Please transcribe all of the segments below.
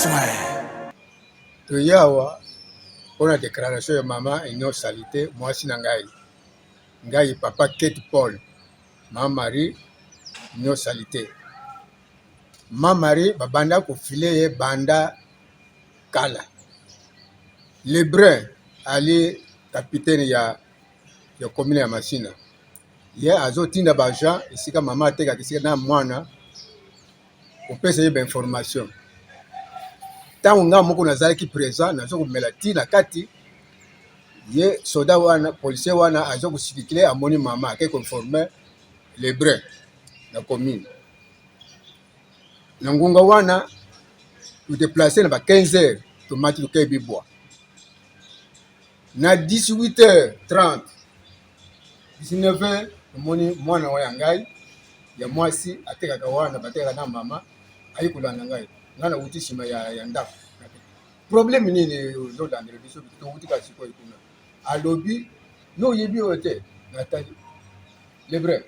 Soin. Toye awa mpona declaration ya mama Union Salite, mwasi na ngai, ngai papa Kate Paul, mama Marie Union Salite. Mama Marie babanda kofile ye banda kala. Lebrun ali capitaine ya commune ya Masina, ye azotinda ba agent esika mama atekaka, esika na mwana kopesa ye ba information. Ntango nga moko nazalaki présent, nazo komela ti na kati, ye soda wana, policier wana azo kosilikile, amoni mama ake koinforme Lebrun na commune. Na ngonga wana todeplace na ba 15 heures, tomati tokei Bibwa na 18h30, 19h tomoni mwana wa ya ngai ya mwasi atekaka wana, batekaka na mama, ayi kolanda ngai. Ngai nawuti nsima ya ndako. Problème nini ozolandela biso? Towuti kaka sikoyo kuna. Alobi no oyebi oyo te. Natali Lebrun,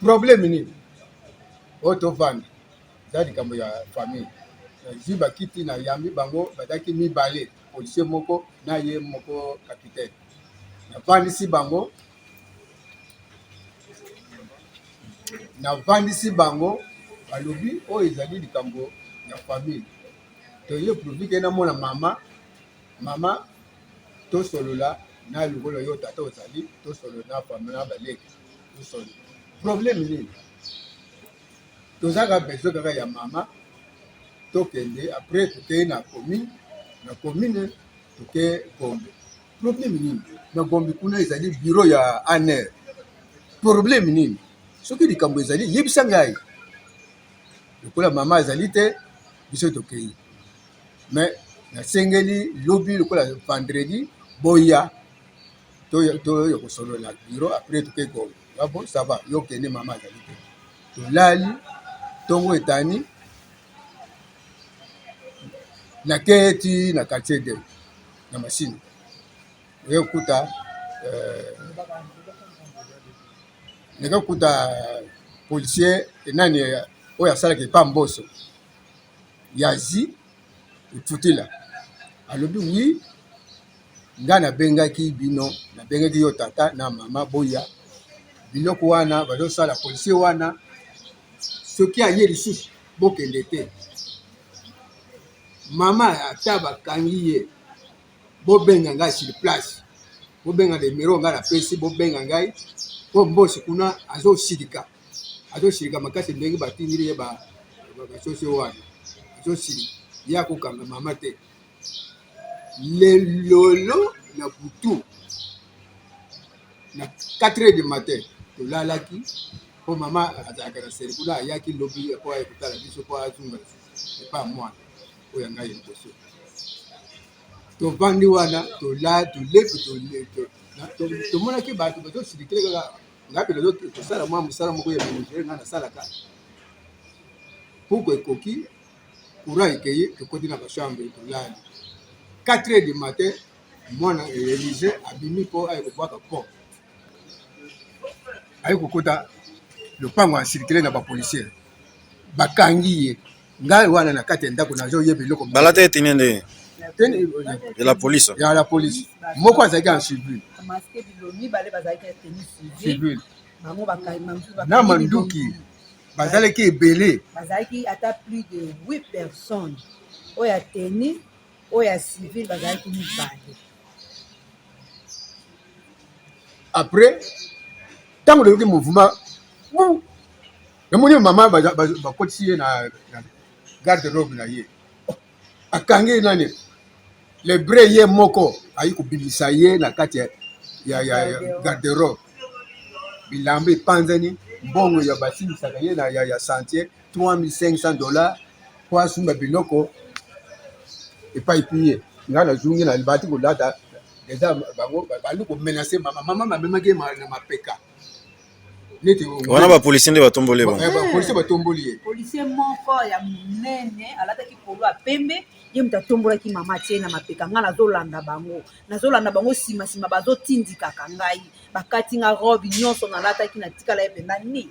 problème nini oyo? Tovanda, eza likambo ya famille. Nazwi bakiti, nayambi bango, bazalaki mibale, policier moko na ye moko capitaine. Navandisi bango, navandisi bango, balobi oyo ezali likambo ya famille. Toye pourvu ke namona mama, mama tosolola na lokola yo tata ozali, tosolola na famille na baleki, tosolola problème nini. Tozaka besoin kaka ya mama, tokende. Après tokei na commune, na commune toke Gombe. Problème nini na Gombe? Kuna ezali bureau ya ANR. Problème nini? Soki likambo ezali, yebisa ngai. Lokola mama azali te, biso tokei, mais nasengeli lobi lokola vendredi boya toya kosolola bureau. Après tokei Gombe. Ah bon, ça va, yo kende, mama azali te. Tolali, ntongo etani, nakei ti na quartier 2 na Masina, nakokuta nakakuta policier nani oyo asalaka epa Mboso Yazi Futila. Alobi oui, nga nabengaki bino, nabengaki yo tata na mama, boya biloko wana bazosala. Policier wana soki aye lisusu, bokende te. Mama ata bakangi ye, bobenga ngai sur place, bobenga numéro ngai napesi, bobenga ngai mpo Mbosi kuna azosilika, azosilika makasi ndenge batindili ye basosi wana, azosilika, ye akokanga mama te. Lelolo na butu na 4 heures du matin tolalaki, mpo mama azalaka na seri kuna, ayaki lobi mpo aye kotala biso mpo azunga lisusu epa mwana oyo ya ngai ya liboso. Tovandi wana, tolepi, tomonaki bato bazosilikile kaka. Ngai mpe kosala mwa mosala moko ya menuiserie ngai nasalaka. Puku ekoki, courant ekei, tokoti na bachambre, tolali. 4 heures du matin, mwana Elise abimi mpo aye kobwaka pont, aye kokota lopango encerclé na bapolicier, bakangi ye. Ngai wana na kati ya ndako nazoyeba eloko. Balata eteni nde ya la police? Ya la police. Moko azalaki en civil. Civil na manduki, bazalaki ebele. Bazalaki ata plus de 8 personnes, oyo ya tenue, oyo ya civil bazalaki mibale. Après ntango nayoki mouvement, namoni mama bakotisi ye na garde robe na ye, akangi nani, Lebrun ye moko ayi kobimisa ye na kati ya garde robe, bilamba epanzani, mbongo ya basilisaka ye na ya chantier 3500 $ po asumba biloko epai pi ye. Ngai nazungi na bati kolata eza bango bandi komenacer mama. Mama bamemaki ye na mapeka neti Wana bapolisier nde batomboli bango? Bapolisier batomboli ye. Policier moko ya monene alataki polo ya pembe, ye moto atombolaki mama, atie na mapeka. Ngai nazolanda bango, nazolanda bango nsima nsima, bazotindikaka ngai, bakati nga robe nyonso nalataki, natikala ye mpenza ni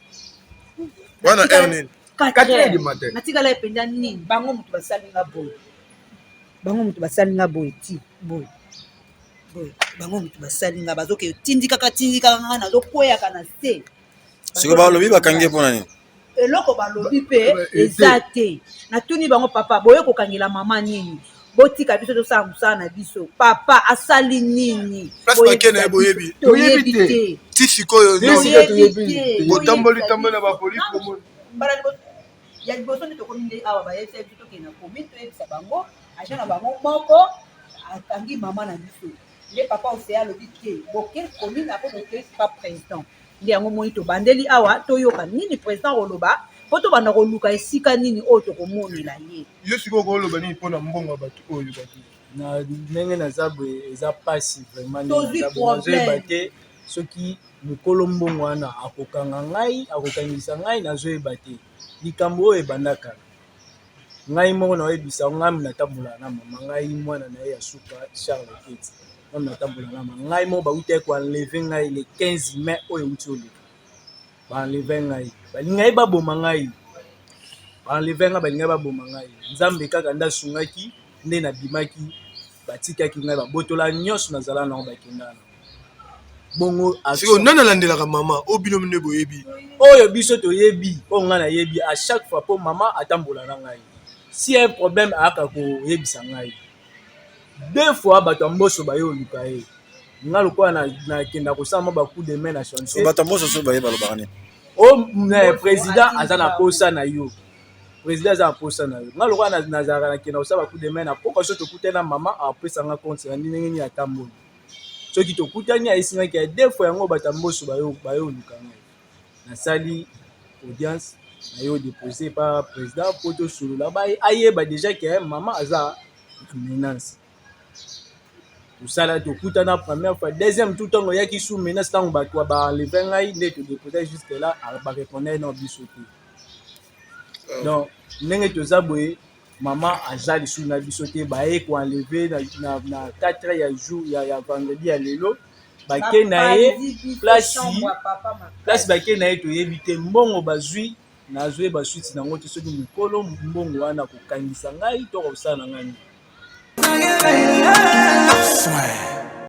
Wana heure nini? 4 heures natikala ye mpenza nini. Bango moto basali nga boye, bango moto basali nga boye, ti boye boye, bango moto basali nga, bazoke tindikaka tindikaka nga, nazokweyaka na se. Sikoyo balobi bakangi ye mpona nini? Eloko balobi mpe eza te. Natuni bango: "Papa, boye kokangela mama nini? Botika biso tosala mosala na biso. Papa asali nini?" Place bakende na ye, boyebi? Toyebi te. Ti sikoyo botamboli tamboli na bapolisi, bomoni? Mbala ya liboso nde tokomi nde awa, bayebisa biso tokende na commune, toyebisa bango agent na bango moko akangi mama na biso. Nde papa Oseya alobi te, boke commune, apo boke pa président. Nde yango moni tobandeli awa, toyoka nini président koloba, mpo tobanda koluka esika nini oyo tokomonela ye. Yo sikoyo koloba nini mpona mbongo ya bato oyo bazwi? Na ndenge naza boye, eza mpasi vraiment. Tozwi. Nazoyeba te soki mokolo mbongo wana akokanga ngai, akokangisa ngai, nazoyeba te. Likambo oyo ebanda kala. Ngai moko naoyebisa, ngai natambolaka na mama, ngai mwana na ye ya suka, Charles Keti. Ngai natambola na mama, ngai moko bautaki koenlever ngai le 15 mai oyo euti oleka. Baenlever ngai, balingai baboma ngai, baenlever ngai, balingai baboma ngai. Nzambe kaka nde asungaki, nde nabimaki. Batikaki ngai, babotola nyonso nazala nango, bakenda na bongo. Sikoyo nani alandelaka mama oyo bino nde boyebi? Oyo biso toyebi, oyo ngai nayebi, à chaque fois mpo mama atambola na ngai, si un problème ayaka koyebisa ngai. Deux fois bato ya Mboso baye oluka ye, nga lokola nakenda kosala mwa bacoup de main na chantier. Bato ya Mboso so baye, balobaka nini? O président aza na posa na yo, président aza na posa na yo. Nga lokola nazalaka nakenda kosala bacoup de main na poka, so tokutani na mama, apesanga compte na ndenge nini atamboli. Soki tokutani, ayesingaki ya deux fois yango bato ya Mboso baye oluka ngai. Nasali audience na ye, odépose pa président mpo tosolola, ayeba déjà ke mama aza na menace. Tosala, tokutana première fois, deuxième tout, ntango oyaki sous menace, ntango bato baenlever ngai, nde todépose. Jusque là barépondre na biso te. Donc ndenge toza boye, mama aza lisusu na biso te. Baye koenlever na 4 heures ya jour ya vendredi ya lelo. Bake na ye place, bake na ye toyebi te. Mbongo bazwi, nazoyeba suite nango te. Soki mokolo mbongo wana kokangisa ngai to kosala na ngai nini. Soin.